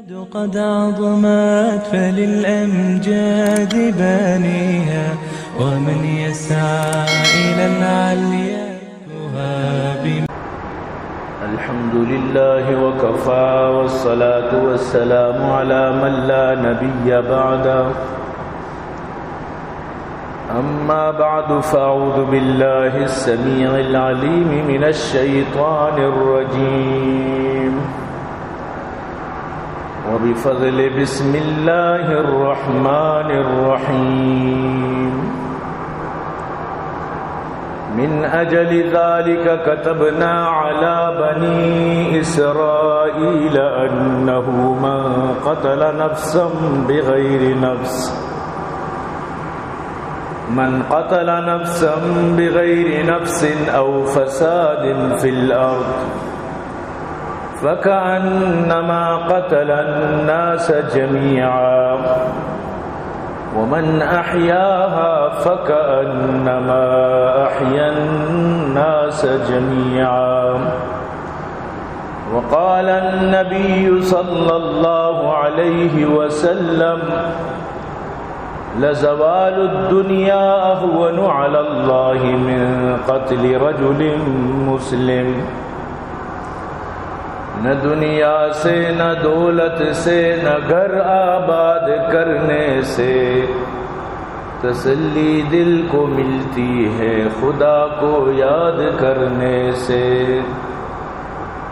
قد عظمت فللأمجاد بانيها، ومن يسعى إلى العليا يهاب. الحمد لله وكفى، والصلاة والسلام على من لا نبي بعده. أما بعد، فأعوذ بالله السميع العليم من الشيطان الرجيم. وبفضل بسم الله الرحمن الرحيم. من أجل ذلك كتبنا على بني إسرائيل أنه من قتل نفسا بغير نفس، من قتل نفسا بغير نفس أو فساد في الأرض فكأنما قتل الناس جميعا، ومن أحياها فكأنما أحيا الناس جميعا. وقال النبي صلى الله عليه وسلم: لزوال الدنيا أهون على الله من قتل رجل مسلم. نہ دنیا سے، نہ دولت سے، نہ گھر آباد کرنے سے تسلی دل کو ملتی ہے خدا کو یاد کرنے سے.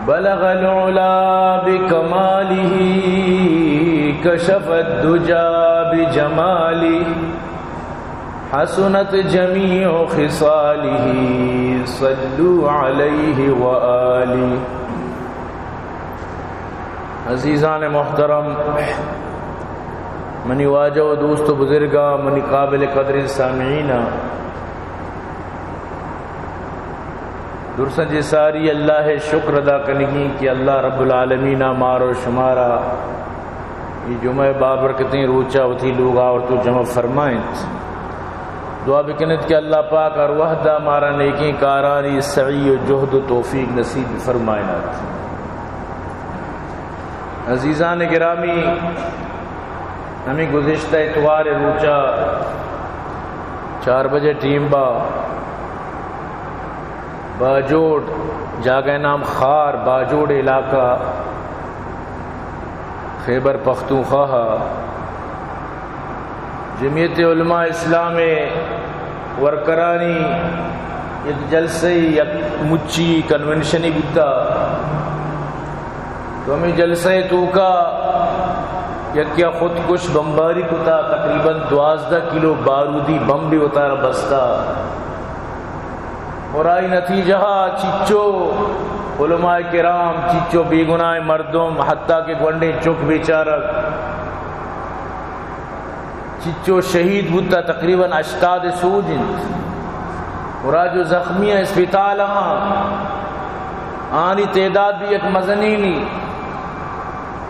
بلغ العلا بكماله، كشف الدجى بجماله، حسنت جميع خصاله، صلوا عليه وآله. عزیزان محترم، منی واجہ و دوست و بزرگاں، منی قابل قدریں سامعیناں، درساں چہ ساری اللہ ءِ شکر ادا کنگی کہ اللہ رب العالمین ءَ مارا و شمارا اے جمعہ ءِ بابرکتیں روچ ءَ وتی لوگ ءَ آورت و جمع فرمائینت. دعا بکنت کہ اللہ پاک ہر وہد ءَ مارا نیکیں کارانی سعی و جہد و توفیق نصیب فرمائینات. عزیزان گرامی، ہمے گزشتہ اتوار ءِ روچ ءَ چار بجے ٹیم با باجوڑ، جاگہ نام خار، باجوڑ علاقہ، خیبر پختونخوا، جمعیت علماء اسلام ءِ ورکرانی یک جلسہ، یک مچی کنونشنی بوتا. تو ہمے جلسہ ءِ توکا یکے ءَ خودکش بمباری کتا، تقریباً دوازدہ کلو بارودی بمبے وتارا بستا. اور آئی نتیجہ ءَ چچو علماء کرام، چچو بے گناہ مردم، حتیٰ کہ گونڈیں چک بیچارگ، چچو شہید بوتا، تقریباً ہشتاد سوج انت. اور آ جو زخمی ہیں اسپتال ہاں، آنی تعداد بھی یک مزنینی.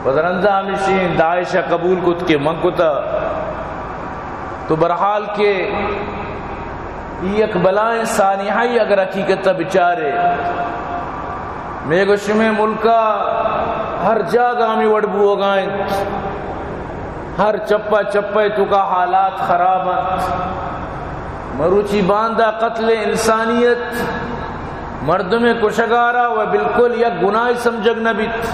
پد رندا ہمیشی داعش ءَ قبول کت کہ من کتا. تو بہرحال کہ ای یک بلائیں سانحہ ای، اگر حقیقت ءَ بچارے، مئے گو شمئے ملک ءَ ہر جاگہ ہمے وڑ بوگا انت، ہر چپ ءَ چپ ءِ توکا حالات خراب انت. مروچی باندا قتل انسانیت، مردمے کشگارا و بالکل یک گناہے سمجھگ نہ بیت.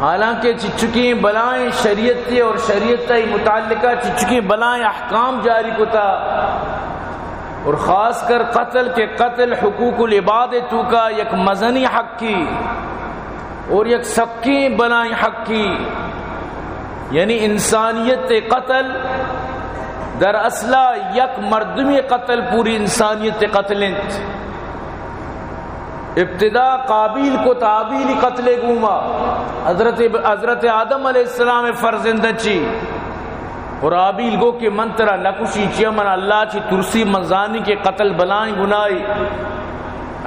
حالانکہ چچکیں بلائیں شریعتے اور شریعت ءِ متعلقہ چچکیں بلائیں احکام جاری کتا، اور خاص کر قتل، کہ قتل حقوق العباد ءِ توکا یک مزنی حقی اور یک سکیں بلائیں حقی، یعنی انسانیت ءِ قتل در اصلا یک مردمی قتل پوری انسانیت ءِ قتل انت. ابتدا قابیل کت ہابیلی قتل ءِ گوما. حضرت، حضرت آدم علیہ السلام ءِ فرزند چی، اور ہابیل گو کہ من ترا نہ کشی، چیا من اللہ چی ترسی، من زانی کہ قتل بلائیں گناہے.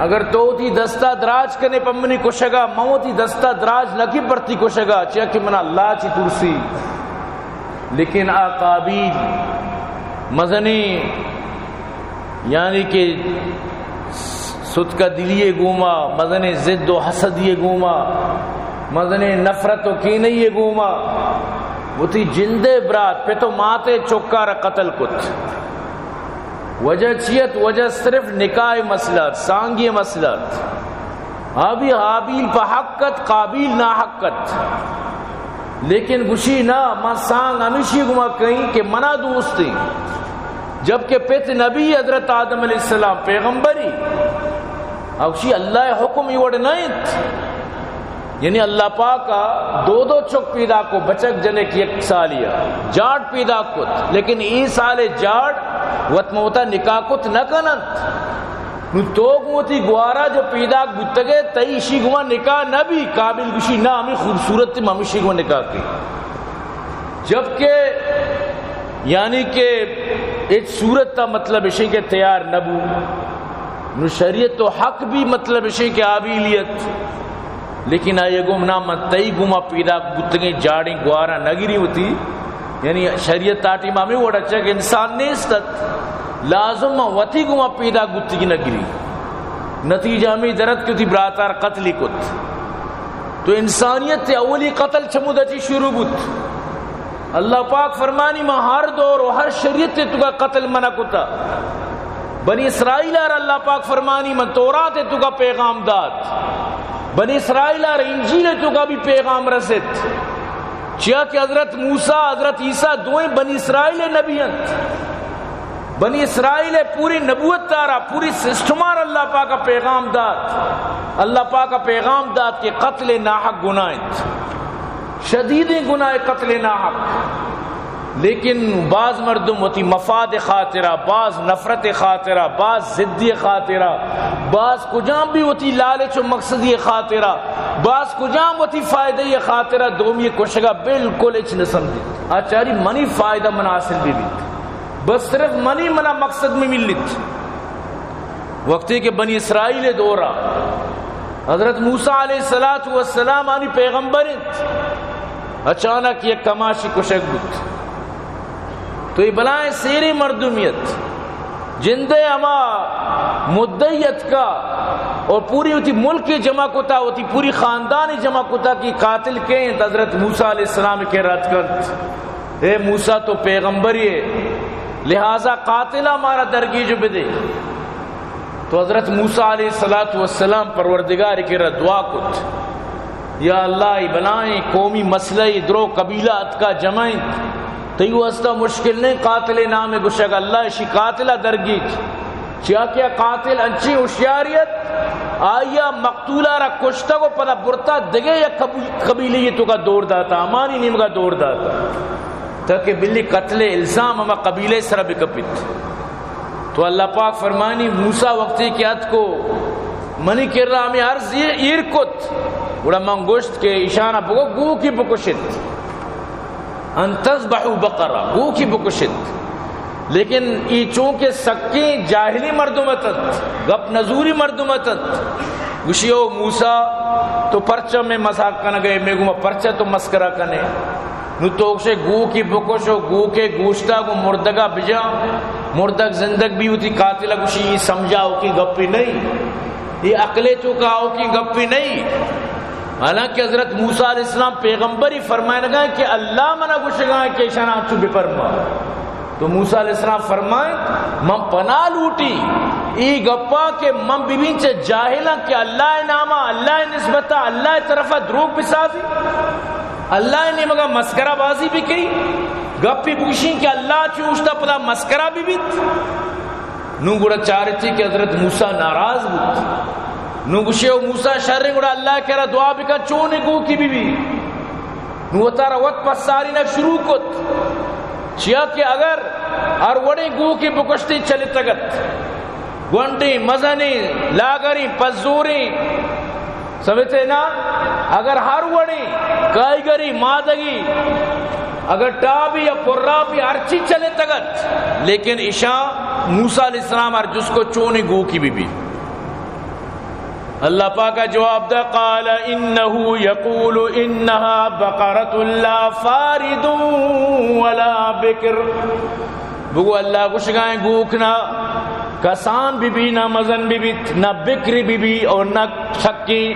اگر تو وتی دستا دراج کنے پہ منی کشگا، من وتی دستا دراج نہ کی پرتی کشگا، چیا کہ من اللہ چی ترسی. لیکن آ قابیل مزنیں، یعنی کہ ستکہ دلی ءِ گوما، مزنیں ضد و حسدی ءِ گوما، مزنیں نفرت و کینہ ء گوما وتی جندے برات، پت و ماتے چکارا قتل کت۔ وجہ چی ات؟ وجہ صرف نکاح مسئلہ ات، سانگی مسئلہ ات۔ آ بھی ہابیل پہ حق ات، قابیل ناحق ات۔ لیکن گوشی، نہ، من سانگ ہمیشی گما کئیں کہ منا دوستیں، جبکہ پت نبی حضرت آدم علیہ السلام پیغمبری۔ آ گوشی، اللہ حکم ای وڑ نہ انت۔ یعنی اللہ پاک ء دو دو چک پیدا کو، بچک جنک یک سالی ء جاڑ پیدا کت، لیکن ای سال جاڑ وت موتا نکاح کت نہ کننت۔ نو تو گوں وتی گوارا جو پیداک بوتگے، تئی اشی گما نکاح نہ بی۔ قابیل گوشی، نہ، ہمیں خوبصورت، ہم ہمیشی گما نکاح کی۔ جبکہ یعنی کہ ہچ صورت تا مطلب اشی کہ تیار نہ بو۔ نو شریعت تو حق بھی مطلب اشی کہ ہابیلیت، لیکن آئی گم نہ، من تئی گما پیداک بوتگیں جاڑیں گوارا نہ گری وتی۔ یعنی شریعت آ ٹیم ہمیں وڑا چک انسان نیست ات، لازم من وتی گما پیدا گتگی نگری۔ نتیجہ ہمیں درت کہ وتی براتار قتلی کت۔ تو انسانیت تے اولی قتل چمودا چی شروع بوت۔ اللہ پاک فرمانی، من ہر دور و ہر شریعت تے تو کا قتل منع کتا۔ بنی اسرائیل آر اللہ پاک فرمانی، من تورات تے تو کا پیغام دات۔ بنی اسرائیل آر انجیل تے تو کا بھی پیغام رست۔ چیا کہ حضرت موسیٰ، حضرت عیسیٰ دوئیں بنی اسرائیل نبی انت۔ بنی اسرائیل پوری نبوت تارا، پوری سسٹم آر اللہ پاک پیغام دات۔ اللہ پاک پیغام دات کہ قتل ناحق گناہ انت۔ شدیدیں گناہ قتل ناحق۔ لیکن باز مردم وتی مفاد خاطرہ، باز نفرت خاطرہ، باز ضدی خاطرہ، باز کجام بھی وتی لالچ و مقصدی خاطرہ، باز کجام وتی فائدہ خاطرہ دومی کشگا بالکل اچ نہ سمجھیت۔ آ چاری منی فائدہ من حاصل بہ بیت، بس صرف منی منا مقصد میں ملیت۔ وقتی کہ بنی اسرائیل دورا حضرت موسیٰ علیہ الصلوۃ والسلام آنی پیغمبر انت، اچانک یک کماشی کشگ بوت۔ تو یہ بلائیں سیریں مردمیت، جندے ہما مدعی اتکا اور پوری وتی ملک جمع کتا، وتی پوری خاندان جمع کتا کہ قاتل کے انت؟ حضرت موسیٰ علیہ السلام کے رد کنت، اے موسیٰ تو پیغمبر ئے، لہذا قاتلا مارا درگیج بدے۔ تو حضرت موسیٰ علیہ الصلوۃ والسلام پروردگار کرا دعا کت، یا اللہ، ای بلائیں قومی مسئلہ، ای درو قبیلہ اتکا جمع انت، تئی واسطہ مشکل نہیں قاتل نام گشگ، اللہ اشی قاتلہ درگیج۔ چیا کہ قاتل انچیں ہوشیاریت، آیا مقتولہ را کشتگ و پدا برتا دگہ یک قبی-، قبیلہ تو کا دور داتا، ہمانی نیمگا دور داتا، تاکہ بلی قتل الزام ہما قبیلہ سرا بکپت۔ تو اللہ پاک فرمانی، موسیٰ وقتی کہ اتکو منی کرا ہمیں عرض ایر، ایر کت، گڑا من گوشت کہ ایشانا بگو گوکی بکشت، ان تذبحوا بقرہ، گوکی بکشت۔ لیکن ای چونکہ سکیں جاہلی مردم اتنت، گپ نزوری مردم اتنت، گوشی، او موسیٰ، تو پرچہ میں مذاق کنگے، میں گوما پرچہ تو مسکرا کنے؟ نو تو گوشے گوکی بکش و گوکے گوشتا گو مردگا بجا، مردگ زندگ بی، وتی قاتلہ گوشی، ای سمجھا اوکی گپی نہیں، ای عقلے تو کا اوکی گپی نہیں۔ حالانکہ حضرت موسیٰ علیہ السلام پیغمبری فرمائنگا کہ اللہ منا گوشگا کہ اشانا چو بفرما۔ تو موسیٰ علیہ السلام فرمائیں، من پناہ لوٹی ای گپا کہ من ببین چہ جاہلاں کہ اللہ ناما، اللہ نسبتا، اللہ طرفا دروگ بسازی، اللہ نیمگا مسکرہ بازی بکئی، گپی بگشین کہ اللہ چو اوشتا پدا مسکرہ ببیت۔ نو گڑا چارتی کہ حضرت موسیٰ ناراض بوت۔ نو گوشے، او موسیٰ، شریں، گڑا اللہ کرا دعا بکن چونے گوکی ببی۔ نو وتارا وت پسارینگ شروع کت، چیا کہ اگر ہر وڑیں گوکے بکشتیں چلتگت، گونڈیں، مزنیں، لاگریں، پزوریں، سمجھتے نا؟ اگر ہر وڑیں کائیگری، مادگی، اگر ٹابی یا پرابی ہرچی چلتگت، لیکن اشاں موسیٰ علیہ السلام ہر جس کو چونے گوکی ببی۔ اللہ پاک ء جواب دا، قال انه يقول انها بقرة لا فارض ولا بكر۔ بگو اللہ گوشگائیں گوک نہ کسان ببی، نہ مزن ببیت، نہ بکر ببی اور نہ سکی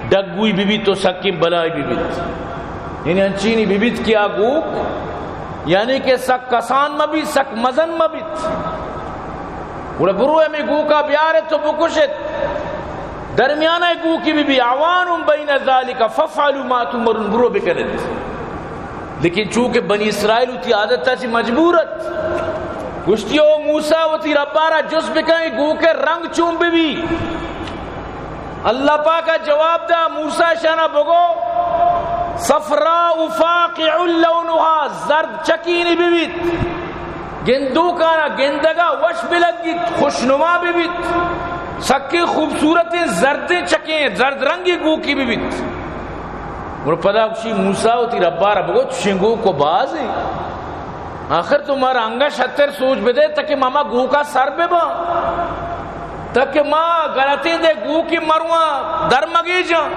ڈگوئی بہ بیت تو سکیں بلائی بہ بیت۔ یعنی انچینی بہ بیت کہ آ گوک، یعنی کہ سک کسان مہ بیت، سک مزن مہ بیت۔ گڑا برو ہمے گوکا بیارت تو بکشت۔ درمیانہ گوکی بہ بی، عوان بین ذالک فافعلوا ما تؤمرون، برو بکنت۔ لیکن چونکہ بنی اسرائیل وتی عادت چی مجبور ات، گوشتی، او موسی، وتی ربارا جست بکن، گوکے رنگ چون بہ بی؟ اللہ پاک ء جواب دا، موسی شانا بگو، صفراء فاقع لونها، زرد چکینی بہ بیت، گندوکانا گندگا وش بلگیت، خوشنما بہ بیت، سکیں خوبصورتیں زردیں چکیں زرد رنگی گوکی بہ بیت۔ اور پدا گوشی، موسی وتی ربارا بگو، چشیں گوک و بازیں۔ آخر تو مارا انگا شتر سوچ بدے تاکہ ما ہما گوکا سر بباں، تاکہ ما غلطیں دے گوکی مرواں در مگیجاں۔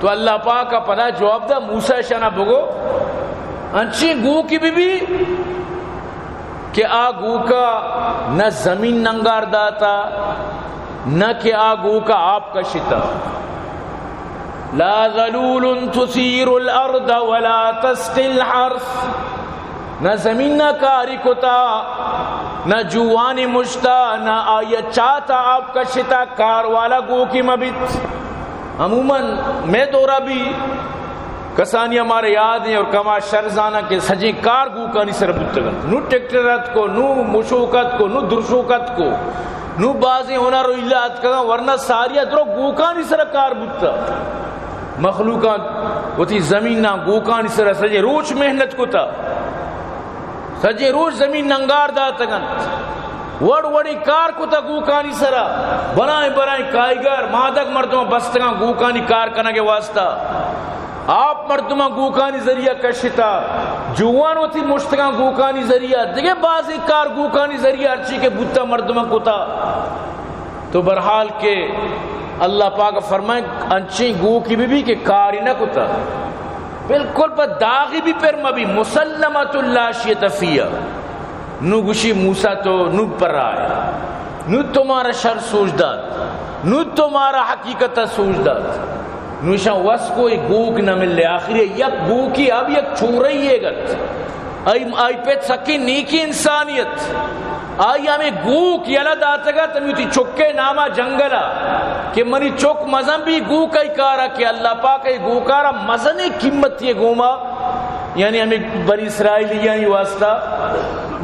تو اللہ پاک ء پدا جواب دا، موسی شانا بگو، انچیں گوکی بہ بی کہ آ گوکا نہ زمین ننگار داتا، نہ کہ آ گوکا آپ کشتا۔ لا ذلول تثیر الارض ولا تسقی الحرث۔ نہ زمین ء کاری کتا، نہ جوانی مشتا، نہ آئی ء چات ء آپ کشتا، کار والا گوکی مہ بیت۔ عموماً مئے دورا بھی کسانی ہمارے یاد ہیں اور کما شر زاناں کہ سجیں کار گوکانی سر بوتگ انت۔ نو ٹریکٹر ات کو، نو مشوک ات کو، نو درشوک ات کو، نو بازیں ہنر و الا اتکگاں، ورنہ ساری ء درو گوکانی سر کار بوتا۔ مخلوقاں وتی زمیناں گوکانی سر سجیں روچ محنت کتا۔ سجیں روچ زمین ننگار داتگ انت، وڑ وڑیں کار کتگ گوکانی سرا، بلائیں بلائیں کائیگر مادگ مردماں بستگاں گوکانی کار کنگ ء واسطہ، آپ مردماں گوکانی ذریعہ کشتا، جوان وتی مشتگاں گوکانی ذریعہ، دگہ بازیں کار گوکانی ذریعہ ہرچی کہ بوتا مردماں کتا۔ تو بہرحال کہ اللہ پاک فرمائے، انچیں گوکی بہ بی کہ کاری نہ کتا، بالکل پہ داغی بھی پر مہ بی، مسلمۃ لا شیۃ فیہا۔ نو گوشی موسی تو نو پر آئے، نو تو مارا شر سوچ دات، نو تو مارا حقیقت سوچ دات۔ نوشاں وس کو اے گوک نہ ملے، آخری یک گوکی اب یک چورئی یے گت۔ آئی، آئی پت سکیں نیکی انسانی ات۔ آئی ہمے گوک یلہ داتگ ات ہمے وتی چکے ناما جنگلا کہ منی چک مزن بی گوک ای کارا کہ اللہ پاک ای گوکارا مزنیں قیمتی گوما، یعنی ہمے بنی اسرائیلیانی واسطہ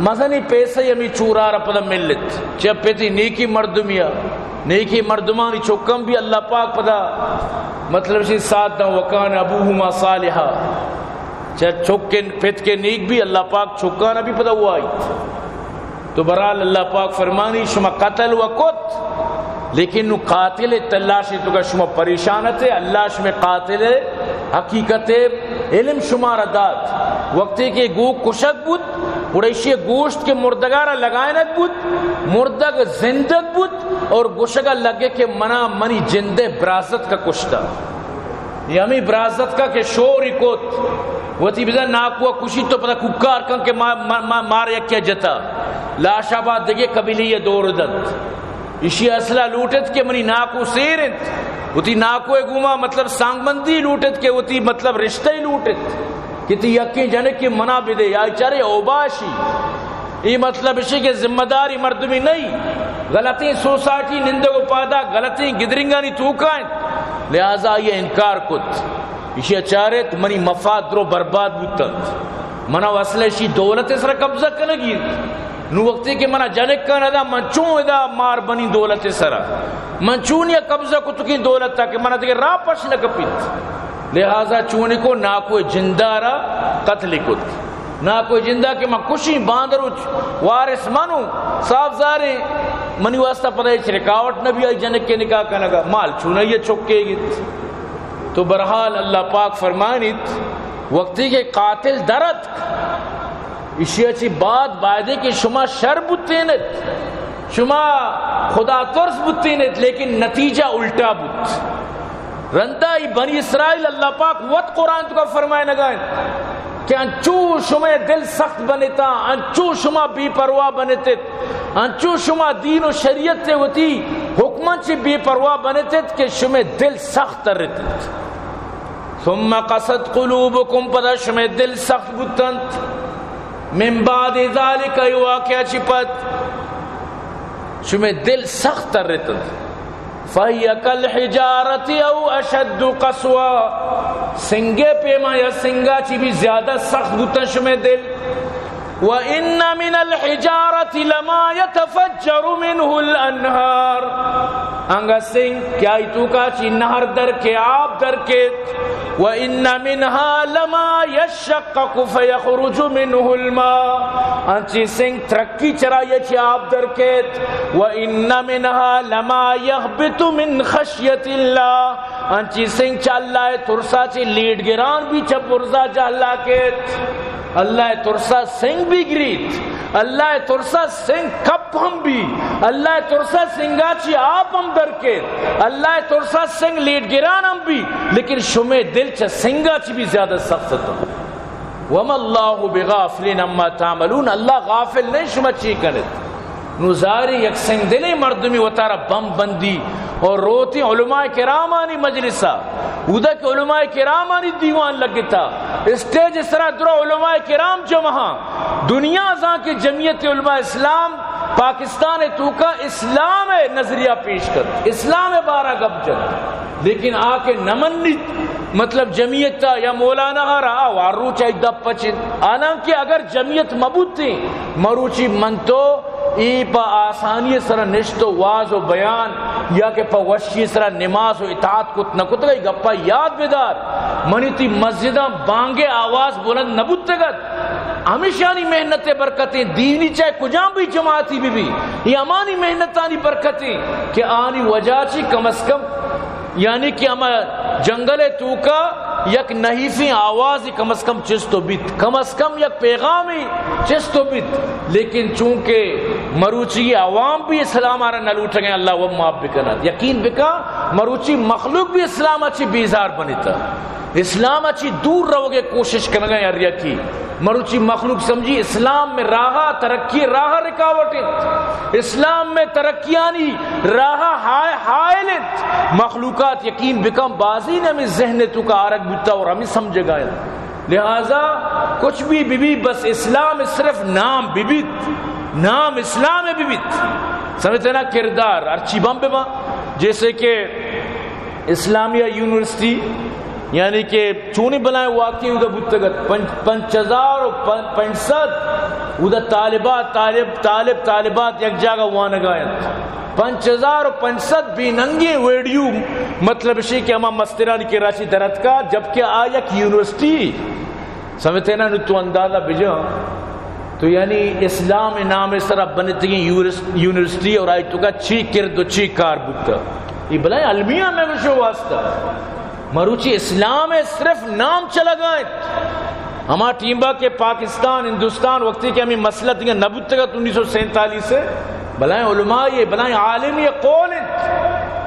مزنیں پیسہ ہمے چورارا پدا ملت۔ چہ پتی نیکی مردمیا، نیکی مردمانی چکم بی اللہ پاک پدا مطلب شی ساتھ داں، وکان ابوہما صالحا۔ چہ چکن پت کے نیک بی، اللہ پاک چکانا بی پدا وایت۔ تو برحال اللہ پاک فرمانی، شما قتل و کت، لیکن نو قاتل تلاش تو کا شما پریشان تے، اللہ شما قاتل حقیقت علم شما را دات۔ وقتی کہ گو کشک بود، گڑا ایشی گوشت کہ مردگارا لگائنت بود، مردگ زندگ بود اور گوشگا لگے کہ منا منی جندے برازت کا کشتا۔ اے ہمے برازتکا کہ شوری کت، وتی بزاں ناکو ء کشیت تو پدا کوکار کن کہ ما، ما، ما، مار یکے ء جتا، لاشا بعد دگہ قبیلے ء دور دنت۔ ایشی اصلا لوٹت کہ منی ناکو سیر انت، وتی ناکو ء گوما مطلب سانگمندی لوٹت کہ وتی مطلب رشتہ لوٹت کہ تی یکیں جنکے منا بدے یا چارے اوباشی۔ اے مطلب اشی کہ ذمہ داری مردمی نہیں، غلطیں سوسائٹی نندگ و پادا غلطیں گدرنگانی توکا انت، لہذا آئی انکار کت۔ اشی چارت منی مفاد درو برباد بوتنت، منا اصل اشی دولت سر قبضہ کنگی انت۔ نو وقتی کہ منا جنک کن ادا، من چون ادا مار بنی دولت سرا، من چون یا قبضہ کتگیں دولت تا کہ منا دیگہ راہ پش نہ کپیت۔ لہذا چونی کو ناکو جندارا قتل کت۔ ناکو جندا کہ من کشیں باندروچ وارث منو، صاف ظاہریں منی واسطہ پدا ہچ رکاوٹ نہ بی آئی جنک کے نکاح کنگا، مال چونائی چکے گیت۔ تو برحال اللہ پاک فرمانیت، وقتی کہ قاتل درت، اشیا چی بعد بایدے کہ شما شر بوتینت، شما خدا ترس بوتینت، لیکن نتیجہ الٹا بوت۔ رندا ای بنی اسرائیل اللہ پاک وت قرآن تو کا فرمائے نگا انت کہ انچو شما دل سخت بنتا، انچو شما بے پرواہ بنتت، انچو شما دین و شریعت سے وتی حکم من چی بے پرواہ بنت ات کہ شمے دل سخت ترت ات۔ ثم قست قلوبکم، پدا شمے دل سخت بوتنت۔ من بعد ذلک، ای واقعہ چی پد شمے دل سخت ترت ات۔ فهي كالحجارة أو أشد قسوة، سنگے پیما یا سنگا چی بھی زیادہ سخت بوتن شمے دل۔ وإن من الحجارة لما يتفجر منه الأنهار، انگا سنگ کہ آئی توکا چی نہر در کے، آپ در کے۔ وإن منها لما يشقق فيخرج منه الماء، انچی سنگ ترکی چرائی چی آپ در کیت۔ وإن منها لما يهبط من خشية الله، انچی سنگ چہ اللہ ترسا چی لیٹ گران بھی چہ برزا جہلا کیت۔ اللہ ترسا سنگ بھی گریت، اللہ ترسا سنگ کپ ہم بھی، اللہ ترسا سنگا چی آپ ہم در کیت، اللہ ترسا سنگ لیٹ گران ہم بھی، لیکن شمے دل چہ سنگا چی بھی زیادہ سخت ات۔ وما الله بغافل عما تعملون، اللہ غافل نہیں شما چی کنت۔ نو ظاہری یک سنگ دلیں مردمی وتارا بم بندی اور روتی علماء کرامانی مجلسا، اودا کہ علماء کرامانی دیوان لگتا، اسٹیج سرا درا علماء کرام جمع ہاں۔ دنیا زان کہ جمعیت علماء اسلام پاکستان توکا اسلام نظریہ پیش کرت، اسلام بارہ گپ جنت، لیکن آ کہ نمنیت، مطلب، جمعیت یا مولانا را وار روچ ای دپ پچن۔ حالانکہ اگر جمعیت مبوتیں، مروچی من تو ای پہ آسانی سرا نشت و واز و بیان یا کہ پہ وشی سرا نماز و اطاعت کت نہ کتگ، ای گپا یاد بدار، منی تی مسجداں بانگے آواز بلند نہ بوتگت۔ ہمیشانی محنت برکتیں، دینی چاہے کجام بھی جماعتی بھی بھی، یہ ہمانی محنتانی برکتیں کہ آنی وجہ چی کم از کم یعنی کہ ہما جنگل توکا یک نحیفیں آوازی کم از کم چست و بیت، کم از کم یک پیغامی چست و بیت۔ لیکن چونکہ مروچی عوام بھی اسلام آرا نہ لوٹگیں، اللہ و معاف بکنات۔ یقین بکا، مروچی مخلوق بھی اسلام اچی بیزار بنیتا، اسلام اچی دور روگے کوشش کنگا ہر یکی۔ مروچی مخلوق سمجھی اسلام میں راہ، ترقی راہ رکاوٹ انت۔ اسلام میں ترقیانی راہ ہائے-، حائل انت۔ مخلوقات یقین بکن بازی نے ہمیں ذہن توکا آرگ بوتا اور ہمیں سمجھگا انت۔ لہذا کچھ بھی بی بی بس اسلام صرف نام بی بیت، نام اسلام بی بیت۔ سمجھتے نا، کردار ہرچی بم ببا، جیسے کہ اسلامیہ یونیورسٹی، یعنی کہ چونی بلائیں واقعی اودا بوتگت، پنچ، پنچ ہزار و پن-، پنچ سد اودا طالبات، طالب، طالب، طالبات یک جاگہ وانگا انت۔ پنچ ہزار و پنچ سد بے ننگیں ویڈیو، مطلب شی کہ ہما مسترانی کہ راشی درتکا، جبکہ آ یک یونیورسٹی سمجھتے نا، نو تو اندازہ بجا۔ تو یعنی اسلام نام سرا بنتگیں یورس-، یونیورسٹی اور آئی توکا چی کرد و چی کار بوتا۔ یہ بلائیں المیہ میں گوشو واسطہ۔ مروچی اسلام صرف نام چلگا انت۔ ہما ٹیمبا کہ پاکستان، ہندوستان وقتی کہ ہمیں مسئلہ دیگا نبوتگا انیس سو سینتالیس سے، بلائیں علماء یہ، بلائیں عالم یہ قول انت۔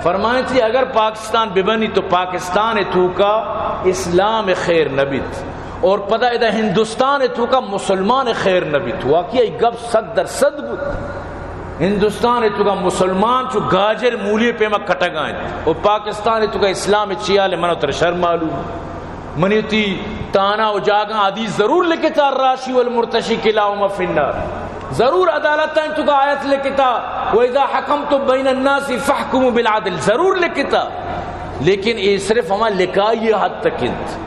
فرمائیں تھی اگر پاکستان ببنی تو پاکستان توکا اسلام خیر نبیت۔ اور پدا ادا ہندوستان توکا مسلمان خیر نبیت۔ واقعی گپ صد در صد بوت۔ ہندوستان توکا مسلمان چو گاجر مولی پیما کٹگا انت۔ اور پاکستان توکا اسلام چیال من تر شر معلوم۔ منی تی تانا و جاگا حدیث ضرور لکھتا، الراشی والمرتشی کلاہما فی النار۔ ضرور عدالت توکا آیت لکھتا، و اذا حکمتم بین الناس فاحکموا بالعدل۔ ضرور لکھتا۔ لیکن اے صرف ہما لکھائی حد تک انت۔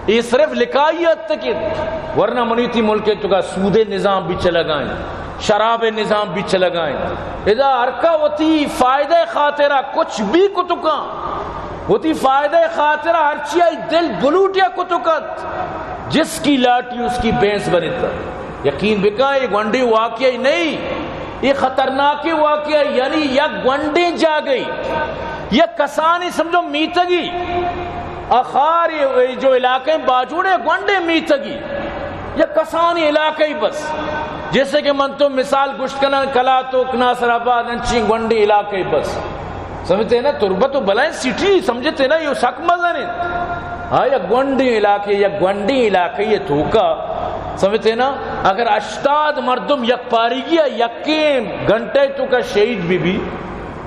اے صرف لکھائی حد تک انت۔ ورنہ منی تی ملک توکا سود نظام بھی چلگا انت، شراب نظام بھی چلگا انت۔ ادا ہر کا وتی فائدہ خاطرہ کچھ بھی کتکاں، وتی فائدہ خاطرہ ہرچی آئی دل بلوٹیا کتکنت۔ جس کی لاٹھی اس کی بھینس بنتا۔ یقین بکا، یہ گونڈے واقعہ نہیں، یہ خطرناک واقعہ، یعنی یک گونڈیں جاگہی، یک کسانی سمجھو میتگی، اخار یہ جو علاقے باجوڑے گونڈے میتگی، یک کسانی علاقہی بس۔ جیسے کہ من تو مثال گوشت کناں، کلاتوک، ناصر آباد، انچیں گونڈے علاقہی بس۔ سمجھتے نا، تربت و بلائیں سٹی، سمجھتے نا، یہ سک مزن انت۔ ہاں، یک گونڈیں علاقے، یک گونڈیں علاقے یہ توکا، سمجھتے نا، اگر ہشتاد مردم یک پاریگی یکیں گھنٹے توکا شہید بی بی،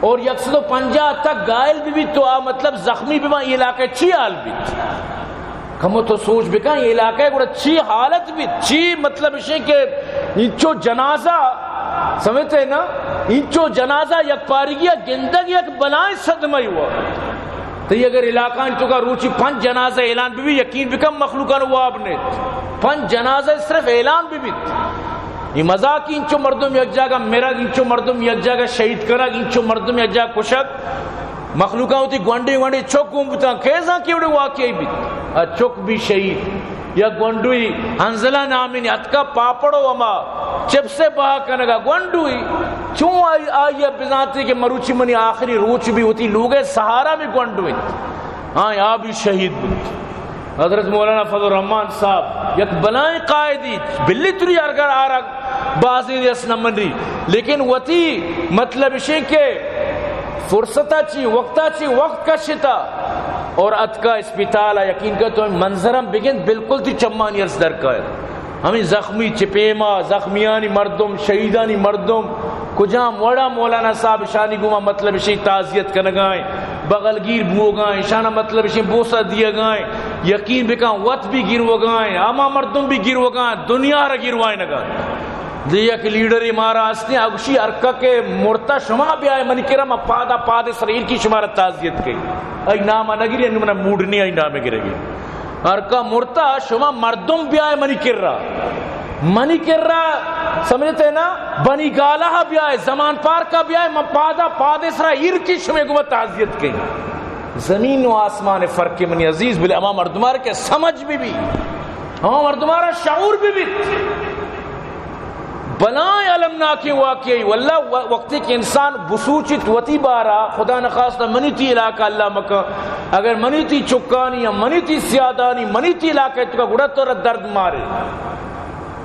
اور یک سد و پنجاہ تک گائل بہ بیت، تو آ مطلب زخمی بہ باں، علاقہ چی حال بیت؟ کمو تو سوچ بکن، علاقہ گڑا چی حالت بیت؟ چی مطلب اشیں کہ انچو جنازہ، سمجھتے نا، انچو جنازہ یک پارگی گندگ یک بلائیں صدمہ ہوا۔ تئی اگر علاقہ انچو کا روچی پنچ جنازہ اعلان بہ بی، یقین بکن مخلوقان واب نے۔ پنچ جنازہ صرف اعلان بہ بیت۔ یہ مذاق، انچو مردم یک جاگہ مرگ، انچو مردم یک جاگہ شہید کنگ، انچو مردم یک جاگہ کشگ۔ مخلوقاں وتی گونڈے گونڈے چک گون بوتاں، کیزاں کیوڑے واقعی بیت۔ آ چک بی شہید۔ یا گونڈوی ہنزلہ نامیں اتکا پاپڑ و ہما چپسے بہا کنگا گونڈوی۔ چون آئی، آئی بزانتی کہ مروچی منی آخری روچ بی، وتی لوگے سہارا بی گونڈوی۔ ہاں، آ بی شہید بوت۔ حضرت مولانا فضل الرحمان صاحب یک بلائیں قائدی، بلی تری ارگر آرگ بازی دیس نہ منی، لیکن وتی مطلب اشیں کہ فرصتا چی، وقتا چی، وقت کشتا اور اتکا اسپتال ءَ۔ یقین کن تو منظرم بگند، بالکل تی چمانی ارس درکائے۔ ہمیں زخمی چہ پیما، زخمیانی مردم، شہیدانی مردم، کجام وڑا مولانا صاحب اشانی گوما مطلب اشی تعزیت کنگائیں، بغلگیر بوگائیں، اشانا مطلب اشی بوسہ دیگائیں۔ یقین بکن وت بھی گروگائیں، ہما مردم بھی گروگائیں، دنیا را گروائنگائیں۔ دے یک لیڈرے مارا ہستیں، اگشی ہرکا کہ مرتا شما بیائے منی کرا، ما پادا پاد سر ایر کی شما را تعزیت کئی۔ ای نام نگری، انو منا موڈ نہیں ای نام گرگی۔ ہرکا مرتا شما مردم بیائے منی کرا، منی کرا، سمجھتے نا، بنی گالہ بیائے، زمان پارکا بیائے، من پادا پاد سرا ایر کی شما گوما تعزیت کئی۔ زمین و آسمان فرق منی عزیز، بلے ہما مردمار کہ سمجھ بھی بھی، ہما مردمارا شعور بھی بھی۔ بلائیں المناکیں واقعی۔ واللہ و-، وقتی کہ انسان بسوچیت وتی بارا، خدا نخواستہ منی تی علاقہ اللہ مکن، اگر منی تی چکانی یا منی تی سیادانی، منی تی علاقہ تو کا گڑا تو را درد مارے۔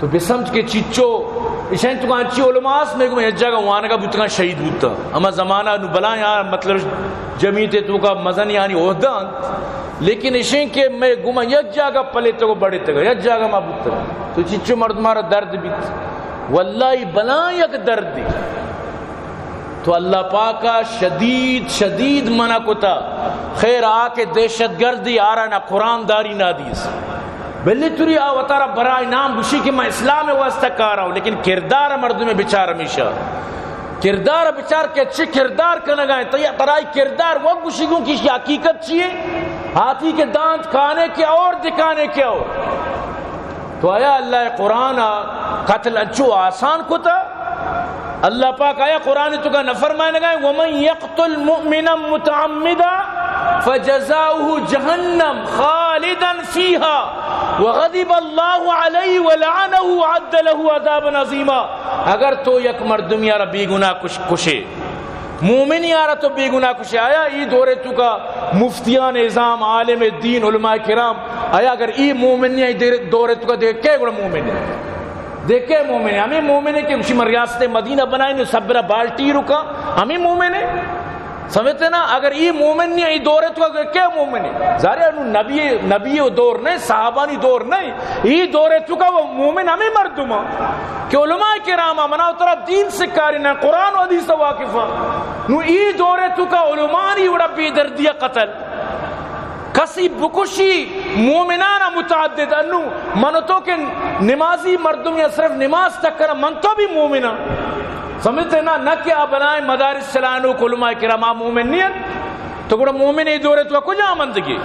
تو بسمجھ کہ چچو، اشان تو کا انچی علماء است، میں کو یک جگہ وانگا بوتگاں شہید بوتا۔ اما زمانہ نو بلائیں آ مطلب جمعیت تو کا مزن یعنی عہدہ انت۔ لیکن اشیں کہ میں گما یک جاگہ پلیتگ و بڑتگ، یک جاگہ ما بوتگ۔ تو چچو مردمارا درد بیت۔ واللہ ای بلاں یک دردی۔ تو اللہ پاکا شدید، شدید منع کتا۔ خیر آ کہ دہشت گردی آرا نہ قرآن داری نہ حدیث۔ بلے توری آ وتارا برائے نام گوشی کہ میں اسلام واسطہ کارا ہوں، لیکن کردار مردم بچار ہمیشہ۔ کردار بچار کہ چہ کردار کنگا ہے، تئی ترائی کردار وہ گوشی گوں کہ اس کی حقیقت چی ہے؟ ہاتھی کے دانت کھانے کے اور دکھانے کے اور۔ تو آیا اللہ قرآن قتل انچو آسان کتا؟ اللہ پاک آیا قرآن تو کا نہ فرمائے لگا ہے، ومن يقتل مؤمنا متعمدا فجزاؤه جهنم خالدا فيها وغضب الله عليه ولعنه وأعد له عذابا عظيما۔ اگر تو یک مردمی آرا بے گناہ کش، کشے، مومنی آرا تو بے گناہ کشے، آیا ای دورے تو کا مفتیان عظام، عالم دین، علماء کرام، آیا اگر ای مومنی ای دیر-، دورے تو کا دیکھے گڑا مومن ہے؟ دیکھے مومن ہے؟ ہمیں مومن ہے کہ اسی من ریاست مدینہ بنائیں، سبرا بالٹی رکا، ہمیں مومن ہے؟ سمجھتے نا؟ اگر ای مومن نہیں، ای دورے تو اگر کیا مومن ہے؟ ظاہر ہے، انو نبی، نبی و دور نہیں، صحابانی دور نہیں، ای دورے تو کا وہ مومن ہمیں مردم کہ علماء کرام منا و ترا دین سکاری نہ، قرآن و حدیث واقف۔ نو ای دورے تو کا علماء نی وڑا بے دردی قتل۔ کسی بکشی مومنان متعدد۔ انو من تو کہ نمازی مردم یا صرف نماز تک کر، من تو بھی مومن ہاں۔ سمجھتے نا؟ نہ کہ آ بلائیں مدارس چلانو کو علماء کرام آ مومن نہیں انت۔ تو گڑا مومن ای دورے تو کجا مندگی؟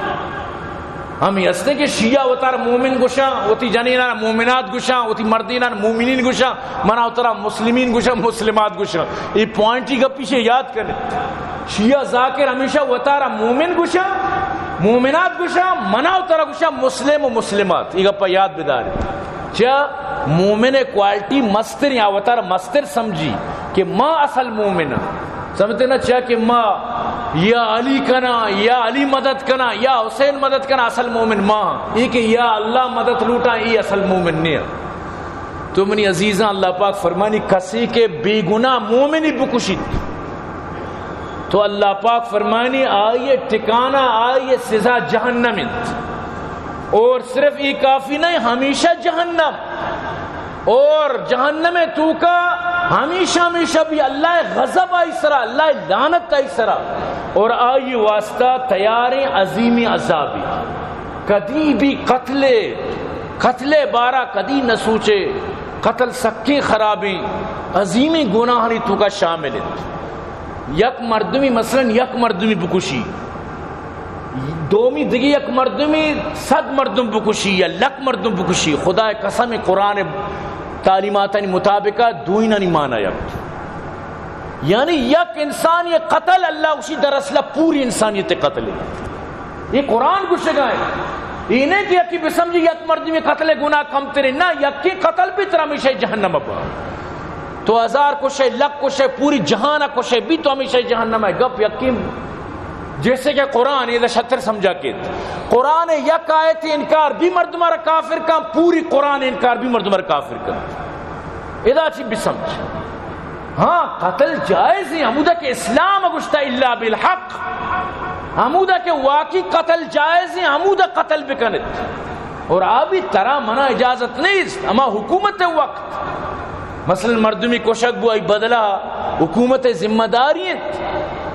ہمیں ہستے کہ شیعہ وتار مومن گشاں، وتی جنینان مومنات گشاں، وتی مردینان مومنین گشاں، منا وترا مسلمین گشاں، مسلمات گشاں۔ یہ پوائنٹی گپی سے یاد کرے۔ شیعہ ذاکر ہمیشہ وتارا مومن گشاں، مومنات گشاں، منا وترا گشاں مسلم و مسلمات۔ یہ گپا یاد بدارے۔ چیا؟ مومن کوالٹی مستر یا وتارا مستر سمجھی کہ ما اصل مومن ہاں۔ سمجھتے نا؟ چیا کہ ما یا علی کنا، یا علی مدد کنا، یا حسین مدد کنا، اصل مومن ما ہاں۔ یہ کہ یا اللہ مدد لوٹا، یہ اصل مومن نہیں ہے۔ تو منی عزیزاں، اللہ پاک فرمانی، کسی کہ بے گناہ مومنی بکشیت، تو اللہ پاک فرمانی، آئی ٹکانہ، آئی سزا جہنم انت۔ اور صرف یہ کافی نہیں، ہمیشہ جہنم۔ اور جہنم توکا ہمیشہ ہمیشہ بھی اللہ غضب آئی سرا، اللہ لعنت آئی سرا، اور آئی واسطہ تیاریں عظیمیں عذابی۔ کدی بھی قتل، قتل بارا کدی نہ سوچے۔ قتل سکیں خرابیں عظیمیں گناہانی توکا شامل انت۔ یک مردمی، مثلاً یک مردمی بکشی، دومی دگہ یک مردمی صد مردم بکشی یا لک مردم بکشی، خدا قسم، قرآن تعلیماتانی مطابق دوئینانی معنی یک۔ یعنی یک انسانی قتل، اللہ گوشی در اصل پوری انسانیت قتل ہے۔ یہ قرآن گوشگا ہے۔ یہ نہیں کہ یکی بسمجھی یک مردمی قتل گناہ کمتر ہے، نہ، یکی قتل بھی ترا ہمیشہ جہنم با۔ تو ہزار کشے، لک کشے، پوری جہان کشے، بھی تو ہمیشہ جہنم ہے۔ گپ یقین، جیسے کہ قرآن، یہ شتر سمجھا کیت۔ قرآن یک آیت انکار بھی مردم را کافر کن، پوری قرآن انکار بھی مردم را کافر کن۔ ادا چی بسمجھ۔ ہاں، قتل جائز ہے، ہمودا کہ اسلام گوشتا الا بالحق۔ ہمودا کہ واقعی قتل جائز ہے، ہمودا قتل بکنت۔ اور آ بھی ترا منا اجازت نیست، اما حکومت وقت۔ مثلاً مردمی کشگ بو، آئی بدلہ حکومت ذمہ داری انت۔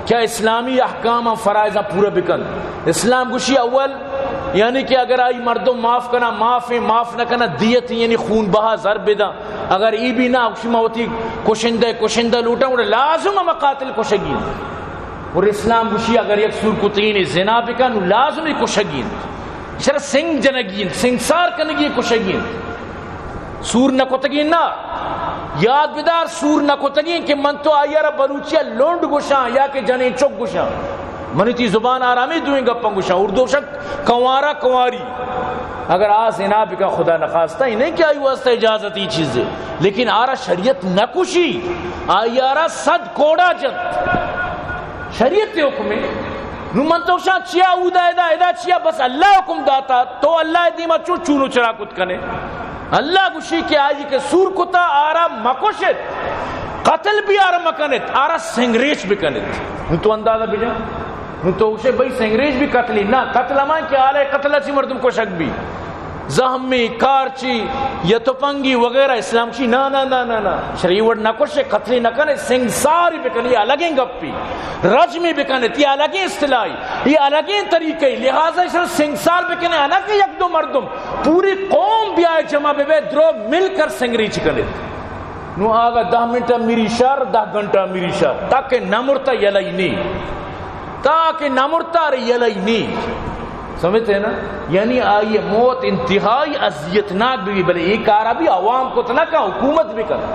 کیا اسلامی احکام فرائض پورا بکن؟ اسلام گوشی اول، یعنی کہ اگر آئی مردم معاف کنا، معاف ہیں، معاف نہ کنا، دیت، یعنی خون بہا، زر بدن۔ اگر ای بھی نہ، گوشی ما وتی کشندہ، کشندہ لوٹاں، گڑا لازم ہم قاتل کشگی انت۔ اور اسلام گوشی اگر یک سور کتگین زنا بکن، نو لازم ہی کشگی انت۔ شر سنگ جنگی انت، سنگسار کنگی، کشگی انت۔ سور نہ کتگین نا، یاد بدار، سور نہ کتگین کہ من تو آئی را بلوچی لونڈ گوشاں یا کہ جنین چک گوشاں۔ منی تی زبان آرامی دوئیں گپاں گوشاں، اردو شک کنوارا کنواری۔ اگر آ زنا بکن، خدا نخواستہ، یہ نہیں کہ آئی واسطہ اجازت ہی چیز ہے، لیکن آرا شریعت نہ کشی، آئی آرا صد کوڑا جنت۔ شریعت حکم ہے۔ نو من تو شاں چیا اودا ادا، ادا چیا؟ بس اللہ حکم داتا، تو اللہ دیما چو چونو چرا کت کنے؟ اللہ گوشی کہ آئی کہ سور کتا آرا مکشت، قتل بھی آرا مکنت، آرا سنگریچ بکنت۔ نو تو اندازہ بجا۔ نو تو گوشے بھئی سنگریچ بھی قتلی؟ نہ، قتل ہما کہ آلہ قتل اچی مردم کشگ بھی۔ زہمی، کارچی یا تپنگی وغیرہ، اسلام چی؟ نہ، نہ، نہ، نہ، نہ۔ شریع وڑ نہ کشے، قتلی نہ کنے، سنگساری بکنے، یہ الگیں گپی۔ رجمی بکنے، یہ الگیں اصطلاحی، یہ الگیں طریقے۔ لہذا اس سنگسار بکنے، نہ کہ یک دو مردم، پوری قوم بیائے جمع بے، بے درو مل کر سنگریچ کنے۔ نو آگا دہ منٹ میری شر، دہ گھنٹہ میری شر، تاکہ نہ مرتا یلئی نی، تاکہ نہ مرتا رے یلئی نی۔ سمجھتے ہیں نا؟ یعنی آئی موت انتہائی اذیتناک بھی، بلے یہ کارا بھی عوام کت نہ کن، حکومت بکن۔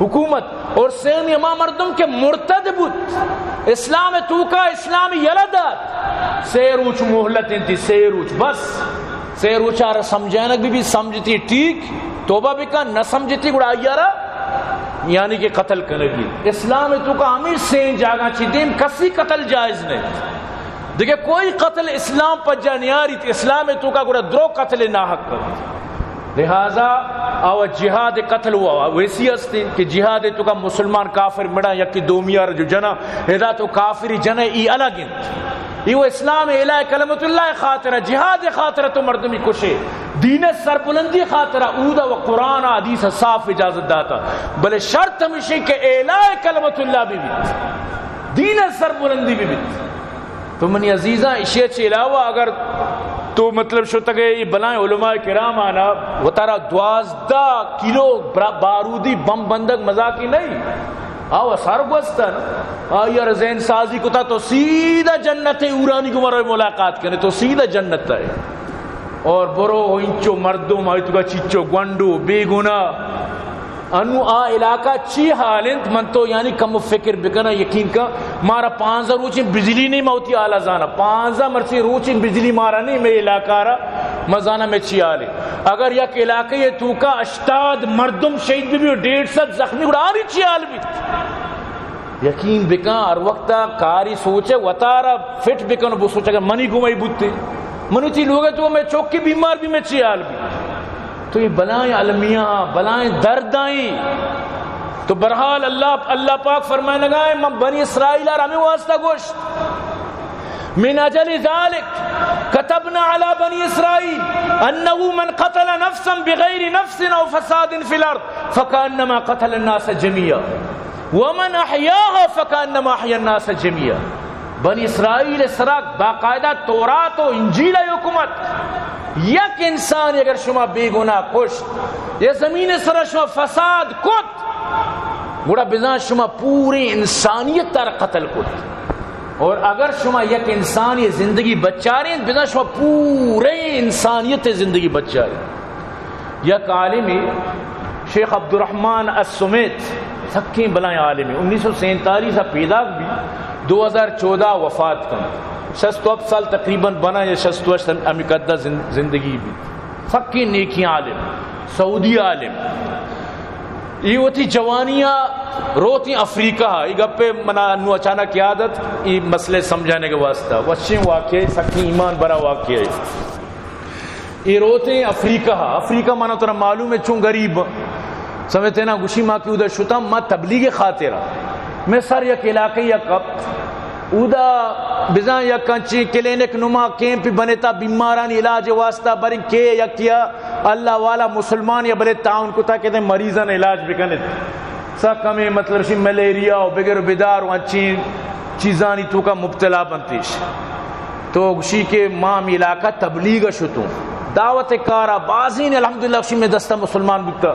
حکومت اور سیمی ہما مردم کہ مرتد بوت، اسلام توکا اسلام یلہ دات، سے روچ مہلت انتی، سے روچ بس۔ سے روچا را سمجھانک بھی، بھی سمجھتی ٹھیک، توبہ بکن، نہ سمجھتی گڑا آئی را یعنی کہ قتل کنگی۔ اسلام توکا ہمیں سے جاگہ چی دیم کسی قتل جائز نہیں۔ دیگہ کوئی قتل اسلام پجا نیاری، اسلام توکا گڑا درو قتل ناحق کن۔ لہذا آو جہاد قتل و ویسی ہستیں کہ جہاد توکا مسلمان کافر مڑا یکی دومیا را جو جنا، ادا تو کافری جنے ای الگ انت۔ ای و اسلام اعلاء کلمت اللہ خاطر، جہاد خاطر تو مردمی کشے، دین سربلندی خاطر، اودا و قرآن حدیث صاف اجازت داتا، بلے شرط ہمیشہ کہ اعلاء کلمت اللہ بھی بیت، دین سربلندی بھی بیت۔ تو منی عزیزاں، اشی چہ علاوہ اگر تو مطلب شتگے ای بلائیں علماء کرام آنا وتارا دوازدہ کلو برا-، بارودی بم بندگ مزاقی نہیں۔ آو سر گوستن، آئی ار ذہن سازی کتا تو سیدھا جنت اورانی کو مرو ملاقات کنے، تو سیدھا جنت ہے۔ اور برو انچو مردم آئی تو کا چیچو گونڈو بے گناہ۔ انو آ علاقہ چی حال انت؟ من تو یعنی کم فکر بکنا، یقین کا، مارا پانزدہ روچیں بجلی نہیں، ما وتی حالا زانا۔ پانزدہ مرچی روچیں بجلی مارا نہیں، میں علاقہ را، ما زانا میں چی حال ہے۔ اگر یک علاقہ یہ توکا ہشتاد مردم شہید بھی، بھی ڈیڑھ سد زخمی، گڑا آنی چی حال بھی؟ یقین بکن، ہر وقت کاری سوچے، وتارا فٹ بکن، بو سوچے کہ منی گمائی بوتے، منو چی لوگے تو میں چوکی بیمار بھی، میں چی حال بھی۔ تو یہ بلائیں المیاں، بلائیں درد آئیں۔ تو برحال اللہ، اللہ پاک فرمائے لگائے، من بنی اسرائیل آر ہمیں واسطہ گوشت، من أجل ذلك كتبنا على بني إسرائيل أنه من قتل نفسا بغير نفس أو فساد في الأرض فكأنما قتل الناس جميعا ومن أحياها فكأنما أحيا الناس جميعا. بنی اسرائیل سرا باقاعدہ تورات و انجیل ء حکم ات، یک انسان اگر شما بے گناہ کشت یا زمین سرا شما فساد کت، گڑا بزاں شما پوری انسانیت تر قتل کت. اور اگر شما یک انسانی زندگی بچاریں، بزاں شما پورے انسانیت زندگی بچاریں. یک عالمی شیخ عبدالرحمن السمیت، سکیں بلائیں عالمی، انیس سو سینتالیس ء پیداک بی، دو ہزار چودہ وفات کن، شست و ہفت سال تقریباً بنا یا شست و ہشت ہمیں قدہ زن-، زندگی بی، سکیں نیکیں عالم، سعودی عالم. ای وتی جوانی ء روتیں افریقہ ء، ای گپے منا انو اچانک یاد ات، ای مسئلے سمجھانے کے واسطہ وشیں واقعے، سکیں ایمان برا واقعے. ای روتیں افریقہ ء، افریقہ منا ترا معلوم ہے چون غریب، سمجھتے نا، گوشی ما کہ اودا شتاں ما تبلیغ خاطر، میں سر یک علاقے یک کپت، اودا بزاں یک انچیں کلینک نما کیمپ بنتا بیمارانی علاج واسطہ، بریں کہ یکیا اللہ والا مسلمان یا بلے تعاون کتا کہ دے مریضان علاج بکنت. سک ہمیں مطلب شی ملیریا و بگر بدار و انچیں چیزانی توکا مبتلا بنتیش. تو گوشی کہ ما ہمیں علاقہ تبلیغ شتوں، دعوت کارا بازین الحمدللہ شی میں دستا مسلمان بوتا.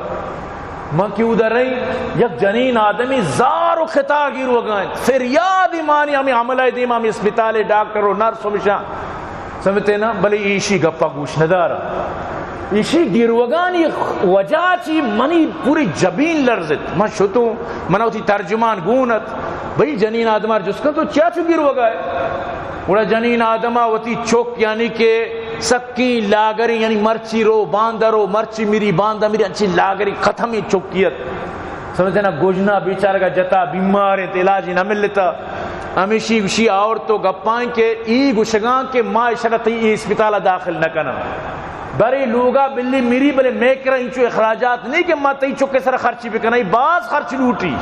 من کہ اودا رہی، یک جنین آدمی زار و خطا گیروگا انت، فریادی مانی ہمیں عملہ دیما، ہمیں اسپتال ڈاکٹر و نرس ہمیشہ سمجھتے نا، بلے ایشی گپا گوش ندارا. ایشی گیروگانی وجہ چی منی پوری جبین لرزت. من شتوں، منا وتی ترجمان گون ات، بھئی جنین آدمار جست کن تو چیا چو گیروگا ہے؟ گڑا جنین آدما وتی چک یعنی کہ سکیں لاگریں، یعنی مرچی رو باندا رو، مرچی میری باندا میری، انچیں لاگریں ختمیں چکی ات. سمجھتے نا، گوجنا بیچارگا جتا، بیمار انت، علاج نہ ملتا. ہمیشی گوشی آورت و گپاں کہ ای گوشگاں کہ ما اشرا تئی ای اسپتال داخل نہ کناں. برے لوگا بلی میری، بلے میکرا انچو اخراجات نہیں کہ ما تئی چکے سر خرچی بکناں، ای باز خرچ لوٹی.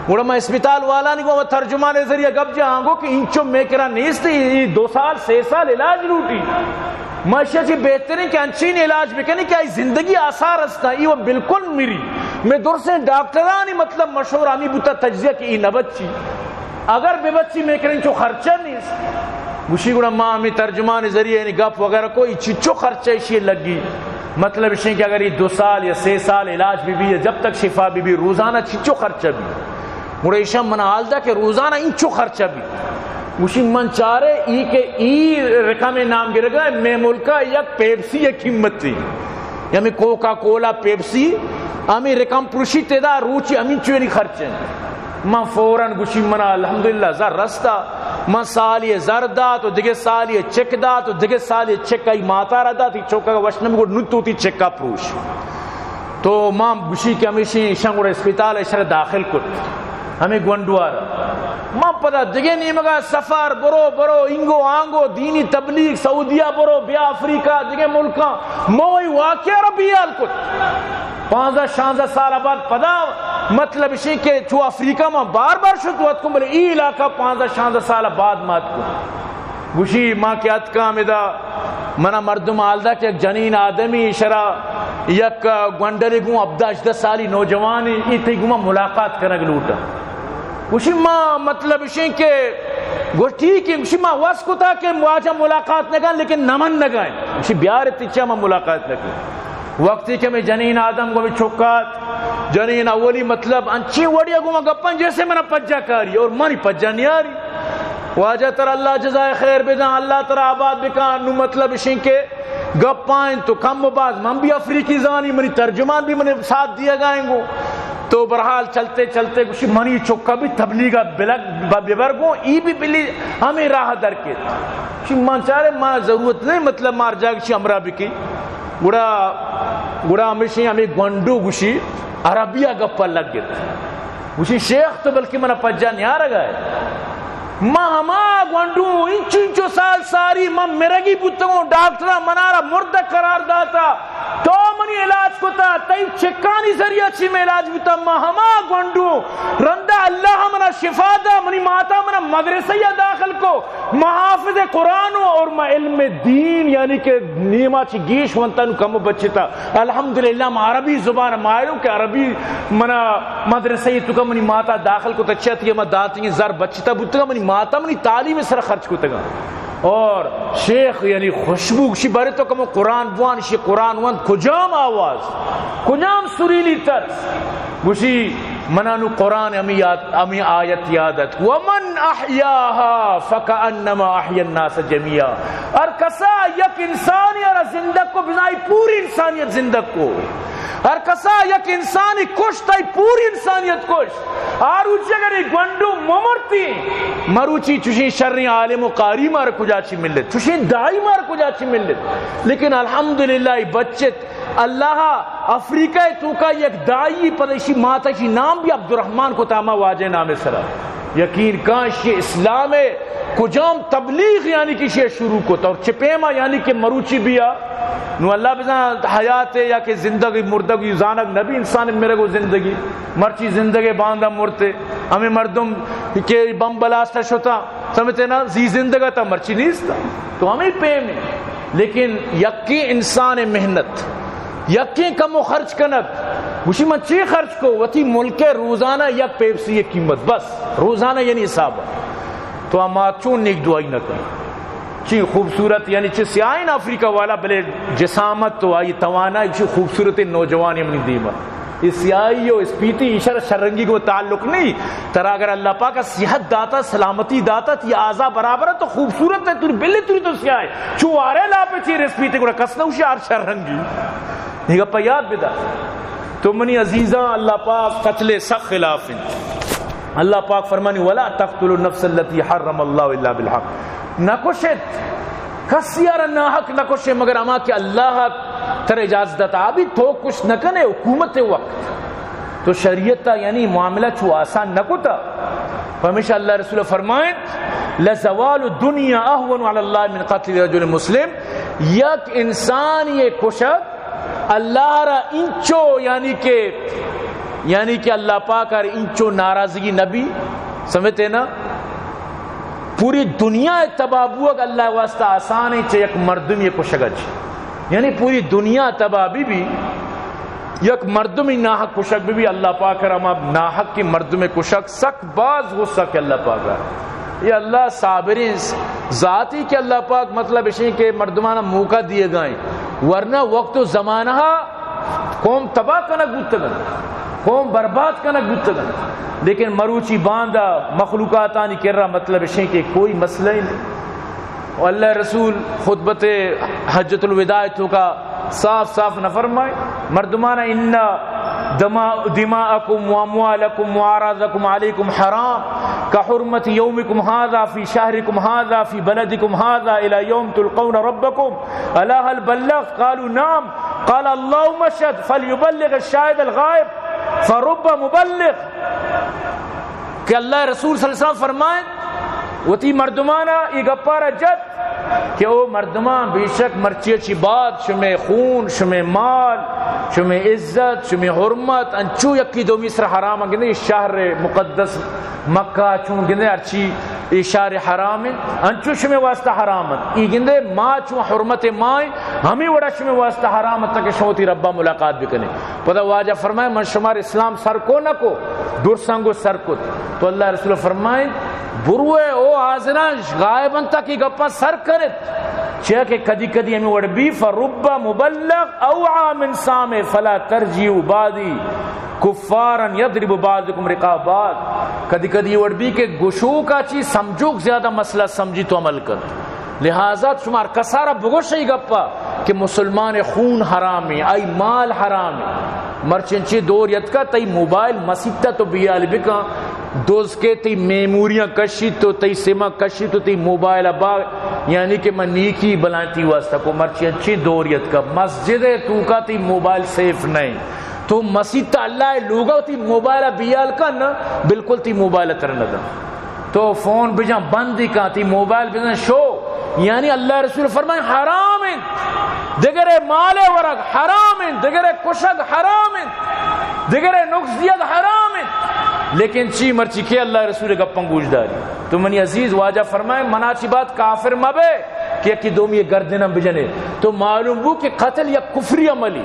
گڑا ما اسپتال والانی گو ترجمان ذریعہ گپ جاہاں گو کہ انچو میکرا نیست، ای دو سال، سے سال علاج لوٹی. ما اشیا چی بہتریں کہ انچین علاج بکنی کہ آئی زندگی آثار ہستا، ای و بالکل میری. میں درسیں ڈاکٹرانی مطلب مشورہ ہمی بوتا تجزیہ کہ ای نہ بچی. اگر بہ بچی میں کریں چو خرچہ نیست. گوشی گڑا ما ہمیں ترجمان ذریعہ یعنی گپ وغیرہ کو ای چچو خرچہ اشی لگی. مطلب اشیں کہ اگر یہ دو سال یا سے سال علاج بی بی یا جب تک شفا بی بی روزانہ چچو خرچہ بی. گڑا ایشاں منا حال دا کہ روزانہ انچو خرچہ بی. گوشی من چارے ای کہ ای رقم نام گرگا ہے، میں ملکا یک پیپسی یک قیمت تھی. یعنی کوکا کولا، پیپسی، ہمیں رقم پروشی تیدا روچی ہمیں چوینی خرچ ہیں. من فوراً گوشی منا الحمدللہ زر رستا. من سالی زر دات و دگہ سالی چک دات و دگہ سالی چک ای ماتا را دات، ای چوکا وشنم گو نو تو تی چکا پروش. تو ما گوشی کہ ہمیشی ایشاں گڑا اسپتال ایشرا داخل کت، ہمیں گونڈوار. ما پدا دگہ نیمگا سفر، برو برو، اینگو آنگو، دینی تبلیغ، سعودیہ برو، بیا افریقہ، دگہ ملکاں. ما وہی واقعہ را بیال کت. پانزدہ شانزدہ سال بعد پدا مطلب اشی کہ چو افریقہ ما بار بار شت وت کن، بلے ای علاقہ پانزدہ شانزدہ سال بعد مات کن. گوشی ما کہ اتکاں ادا، منا مردم حال دا کہ یک جنین آدمی شرا یک گونڈلے گوں ہبدہ ہژدہ سالی نوجوانے، ای تئی گوما ملاقات کنگ لوٹا. گوشی ما مطلب اشیں کہ گوشت ٹھیک ہے، گوشی ما وس کتا کہ واجہ ملاقات نگا، لیکن نمن نگا. گوشی بیار تچا ما ملاقات نگا. وقتی کہ میں جنین آدم گو میں چکات، جنین اولی مطلب انچی وڑیا گو ما گپن جیسے منا پجا کاری اور منی پجا نیاری. واجہ ترا اللہ جزائے خیر بداں، اللہ ترا آباد بکاں. نو مطلب اشیں کہ گپاں تو کم و باز من بھی افریقی زانی، منی ترجمان بھی منی ساتھ دیا گائیں گو. تو برحال چلتے چلتے گوشی منی چکا بھی تبلیغ بلگ ببر گو، ای بھی بلی ہمیں راہ در کے. گوشی من چارے ما ضرورت نہیں، مطلب مار جاگ چی ہمراہ بکی. گڑا، گڑا ہمیشی ہمیں گونڈو گوشی عربی گپا لگ گت. گوشی شیخ تو بلکہ منا پجا نیارگا ہے. ما ہما گونڈو انچو انچو سال ساری من مرگی بوتگوں، ڈاکٹرا منارا مردہ قرار داتا، تو منی علاج کتا، تئی چکانی ذریعہ چی میں علاج بوتا. ما ہما گونڈو رندا اللہ منا شفا دا، منی ماتا منا مدرسہ یا داخل کو، محافظ قرآن و اور ما علم دین، یعنی کہ نیما چی گیش ونتا نو کم بچتا۔ الحمدللہ ما عربی زبان مائلو کہ عربی منا مدرسہ تو کا منی ماتا داخل کو تچتی، ما داتی زر بچتا بوتگا، منی ماتا منی تعلیم سر خرچ کو تگا۔ اور شیخ یعنی خوشبو، گوشی، بارے تو کمو قرآن بوان، شی قرآن وند، کجام آواز، کجام سریلی طرز؟ گوشی، منا نو قرآن ہمی یاد، ہمی آیت یاد ات، ومن احیاها فکأنما احیا الناس جمیعا۔ ہر کسا یک انسانی را زندگ کو، بزائی پوری انسانیت زندگ کو۔ ہر کسا یک انسانی کشت، آئی پوری انسانیت کشت۔ آ روچی اگر ای گونڈو ممرتی، مروچی چوشیں شریں عالم و قاری مار کجا چی ملت، چوشیں دائی مار کجا چی ملت۔ لیکن الحمدللہ ای بچت، اللہ افریقہ توکا یک دائی پدشی ماتشی نام بھی عبدالرحمن کو تاما واجہ نام سرا۔ یقین کاں شی اسلام کجام تبلیغ یعنی کہ شی شروع کو اور چپیما یعنی کہ مروچی بیا نو اللہ بزان حیات یا کہ زندگی مردگی زانگ نبی، انسان مرگ و زندگی۔ مرچی زندگی باندا مرتے، ہمیں مردم کہ بم بلاسٹ شتا، سمجھتے نا، زی زندگا تا مرچی نیستا۔ تو ہمیں پیم ہے۔ لیکن یکی انسان محنت، یکی کم و خرچ کنت، گوشی من چی خرچ کو؟ وتی ملک روزانہ یک پیپسی قیمت، بس روزانہ یعنی حساب۔ تو ہما چون نیک دعائی نہ کن۔ چی خوبصورت، یعنی چی سیاہیں افریقہ والا، بلے جسامت تو آئی توانائی چی خوبصورت نوجوان منی دیما۔ یہ سیاہی و اسپیتی، ایشر شرنگی کو تعلق نہیں۔ ترا اگر اللہ پاک صحت داتا، سلامتی داتا، تی اعضا برابر ہے تو خوبصورت ہے، تو بلے تو تو سیاہ ہے۔ چو آرے لاپے چیر اسپیتی کو کس نہ ہوشی آر شرنگی۔ یہ گپا یاد بدار۔ تو منی عزیزاں، اللہ پاک قتل سخ خلاف ہیں۔ اللہ پاک فرمانی، ولا تقتلوا النفس التي حرم الله الا بالحق۔ نہ کشت، کسی آرا ناحق نہ کشے مگر ہما کہ اللہ تر اجازت داتا۔ ابھی تو کشت نہ کنے، حکومت وقت تو شریعت تا یعنی معاملہ چو آسان نہ کتا۔ پمیشا اللہ رسول فرمائیں، لزوال الدنيا اهون على الله من قتل رجل مسلم۔ یک انسان یہ کشک اللہ را انچو، یعنی کہ، یعنی کہ اللہ پاک را انچو ناراضگی نبی، سمجھتے نا؟ پوری دنیا تباہ بوگ اللہ واسطہ آسان ہے، چہ یک مردم یہ کشگ اچ۔ یعنی پوری دنیا تباہ بی بی، یک مردمی ناحق کشگ بی بی، اللہ پاک را ہما ناحق کی مردم کشگ سک باز غصہ کہ اللہ پاک را۔ یہ اللہ صابریں ذاتی کہ اللہ پاک مطلب اشیں کہ مردمانا موقع دیے گائیں، ورنہ وقت و زمانہ قوم تباہ کنگ بوتگن، قوم برباد کنگ بوتگن، لیکن مروچی باندا مخلوقاتانی کرا مطلب اشیں کہ کوئی مسئلہ ہی نہیں۔ و اللہ رسول خطبت حجۃ الوداع تو کا صاف صاف نہ فرمائے، مردمانا، ان دما-، دماءکم و اموالکم و اعراضکم علیکم حرام کحرمت یومکم هذا فی شهرکم هذا فی بلدکم هذا الی یوم تلقون ربکم، الا هل بلغت؟ قالوا نعم، قال اللهم اشهد فلیبلغ الشاهد الغائب، فرب مبلغ۔ کہ اللہ رسول صلی اللہ علیہ وسلم فرمائیں، وتی مردمانا ای گپارا جت کہ او مردمان، بے شک مرچی چی بعد شمے خون، شمے مال، شمے عزت، شمے حرمت انچو یکی دومی سر حرام گندے۔ شہر مقدس مکہ چون گندے، ہرچی ای شہر حرام ہیں، انچو شمے واسطہ حرام ہیں۔ ای گندے ما چون حرمت ما ہیں، ہمیں وڑا شمے واسطہ حرام ہیں تاکہ شما وتی ربا ملاقات بکنے۔ پدا واجہ فرمائے، من شمار اسلام سر کو نہ کو، درساں گو سر کت۔ تو اللہ رسول فرمائیں، بروے او حاضران غائب انت کہ گپاں سر کنت، چیا کہ کدی کدی ہمیں وڑ بی، فرب مبلغ اوعی من سامع فلا ترجعوا بعدی کفارا یضرب بعضکم رقاب بعض۔ کدی کدی وڑ بی کہ گشوکا چی سمجھوک زیادہ مسئلہ سمجھی تو عمل کن۔ لہذا شما ہر کسارا بگوش ای گپا کہ مسلمان خون حرام ہے، آئی مال حرام ہے۔ مرچی انچیں دور یتکا تئی موبائل مسیتا تو بیال بکن، دوز کے تئی میموریاں کشی تو تئی سما کشی تو تئی موبائل با، یعنی کہ من نیکی بلائیں تئی واسطہ کو۔ مرچی انچیں دور یتکا مسجد توکا تئی موبائل سیف نہیں۔ تو مسیتا اللہ لوگا تئی موبائل بیال کن، بالکل تئی موبائل تر نہ دن۔ تو فون بجن بندی کن، تئی موبائل بزن شو، یعنی اللہ رسول فرمائیں حرام انت۔ دگرے مالے ورگ حرام انت، دگرے کشگ حرام انت، دگرے نقص دیگ حرام انت۔ لیکن چی مرچی کہ اللہ رسول گپاں گوش داری۔ تو منی عزیز، واجہ فرمائے، منا چی بات کافر مبے کہ یکی دومی گردناں بجنے۔ تو معلوم بو کہ قتل یک کفری عملی۔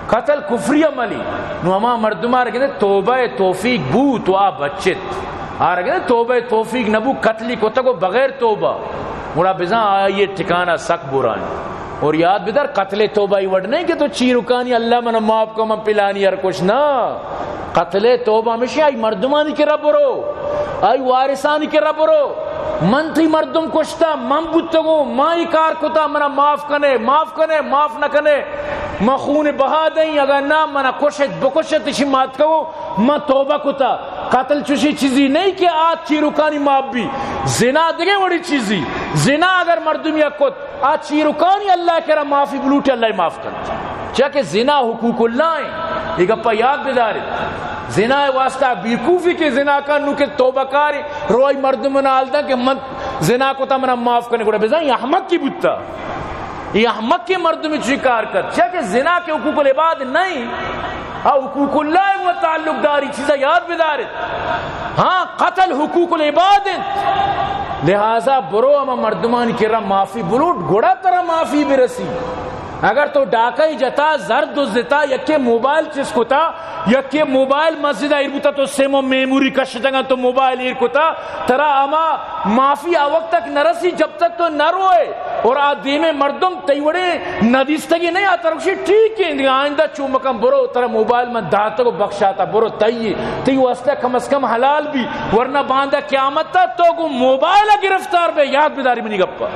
قتل کفری عملی۔ نو ہما مردم آرا گندے توبہ توفیق بو تو آ بچت۔ آرا گندے توبہ توفیق نبو، قتلی کتگو بغیر توبہ۔ گڑا بزاں آئی ٹھکانہ سک برائیں۔ اور یاد بدار، قتل توبہ ای وڑ نہیں کہ تو چیرکانی اللہ منا معاف کن، من پلانی ہر کچھ نہ۔ قتل توبہ ہمیشہ آئی مردمانی کرا برو، آئی وارثانی کرا برو۔ من تئی مردم کشتا، من بوتگوں، ما ای کار کتا، منا معاف کنے، معاف کنے، معاف نہ کنے۔ من خون بہا دئیں، اگر نہ منا کشت بکشت، اشی ماتکگو، من توبہ کتا۔ قتل چوشی چیزی نہیں کہ آ چیرکانی معاف بی۔ زنا دگہ وڑی چیزی۔ زنا اگر مردمی کت، آ چیرکانی اللہ کرا معافی بلوٹی، اللہ معاف کنت۔ چیا کہ زنا حقوق اللہ ہیں، یہ گپا یاد بدارے۔ زنا واسطہ بیوقوفی کہ زنا کا نو کہ توبہ کاری، روئی مردم نال دا کہ من زنا کتا، منا معاف کنے، گڑا بزاں یہ احمق کی بوتا۔ یہ احمق کے مردم چی کار کر، چیا کہ زنا کے حقوق العباد نہیں، آ حقوق اللہ وہ تعلق داری، چیزا یاد بدارے۔ ہاں، قتل حقوق العباد انت۔ لہذا برو ہما مردمانی کرا معافی بلوٹ، گڑا ترا معافی برسی۔ اگر تو ڈاکہ جتا، زر دزتا، یکے موبائل چست کتا، یکے موبائل مسجد ایر بوتا، تو سم و میموری کشتگا تو موبائل ایر کتا، ترا ہما معافی آ وقت تک نہ رسی جب تک تو نہ روئے۔ اور آ دیمے مردم تئی وڑے ندیستگی نہیں، آ ترا گوشی ٹھیک ہے، آئندہ چو مکن، برو، ترا موبائل من داتگ و بخشاتا، برو، تئی، تئی واسطہ کم از کم حلال بی، ورنہ باندا قیامت تا تو گو موبائل گرفتار بے، یاد بداری منی گپا۔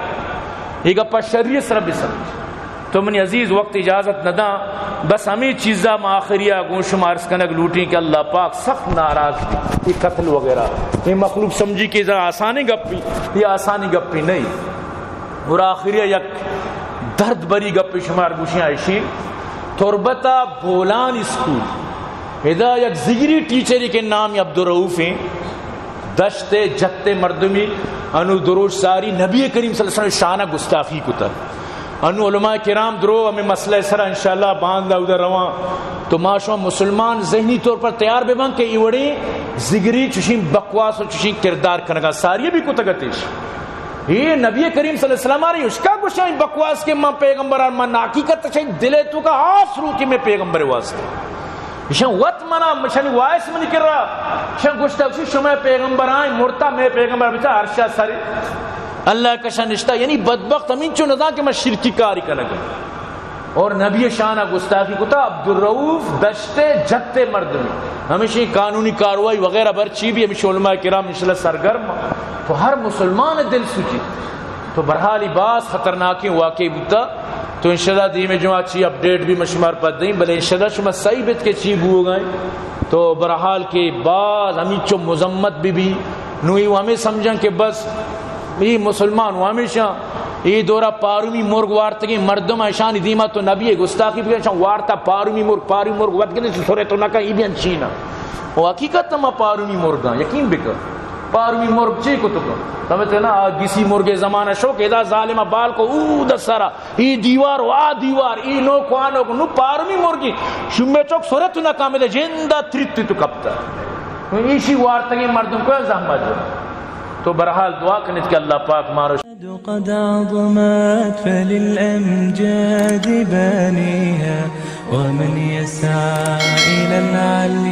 یہ گپا شریعت سر بسمجھ۔ تو منی عزیز، وقت اجازت نہ داں، بس ہمیں چیزا ما آخریا گوں شما عرض کنگ لوٹیں کہ اللہ پاک سخت ناراض بی۔ یہ قتل وغیرہ، یہ مخلوق سمجھی کہ ذرا آسانی گپی، یہ آسانی گپی نہیں۔ اور آخری یک درد بری گپ شمار گوشیں ایشی، تربتا بولان اسکول، ادا یک زگری ٹیچری کے نام عبدالرؤف ہیں، دشت جت مردمی، انو دروش ساری نبی کریم صلی اللہ علیہ وسلم شانہ گستاخی کتا۔ انو علماء کرام درو ہمیں مسئلہ سرا انشاءاللہ باند اودا رواں۔ تو ما شما مسلمان ذہنی طور پر تیار بے بن کہ ای وڑیں زگری چشیں بکواس و چشیں کردار کنگا ساری بھی کتگتش۔ اے نبی کریم صلی اللہ علیہ وسلم آرے اشکا گوشاں بکواس کہ من پیغمبران، من حقیقت چاہی دلے تو کا آس رو کہ میں پیغمبر واسطے۔ اشان وت منا، اشانی وائس منی کرا، اشان گوشتا کہ شما پیغمبران، مرتا میں پیغمبر بتا عرشا سری۔ اللہ کشا نشتا، یعنی بدبخت ہمینچو نزان کہ من شرکی کاری کنگا۔ اور نبی شانہ گستاخی کتا عبدالرؤف دشت جت مردمی۔ ہمیشہ قانونی کاروائی وغیرہ برچی بھی ہمیشہ علماء کرام انشاءاللہ سرگرم۔ تو ہر مسلمان دل سوچی۔ تو برحالی باز خطرناکیں واقعی بوتا۔ تو انشاءاللہ دیمے جمعہ چی اپڈیٹ بھی مشمار پد دیں، بلے انشاءاللہ شما صحیح بیت کہ چی بوگائیں۔ تو برحال کے باز ہمیچو مذمت بھی بھی۔ نو ای ہمیں سمجھن کہ بس ای مسلمان و ہمیشہ ای دورا پارومی مرگ وارتگیں مردم، اشانی دیما تو نبی گستاخی بکن، اشان وارتا پارومی مرگ، پارومی مرگ وت گندے سورے تو نکا، ای بھی انچینا۔ و حقیقت ما پارومی مرگاں، یقین بکن۔ پارومی مرگ چی کو تو کن؟ سمجھتے نا، آ گسی مرگ زمانہ شو کہ ادا ظالمہ بال کو او دسرا، ای دیوار و آ دیوار، ای نوک و آ نوک، نو پارومی مرگی، شمے چوک سورے تو نکا، مدے جندا تریت تو کپتا۔ ایشی وارتگیں مردم کو زحمت۔ تو برحال دعا کنیت کہ اللہ پاک مارو قد عظمت فللأمجاد بانيها، ومن يسعى إلى العلي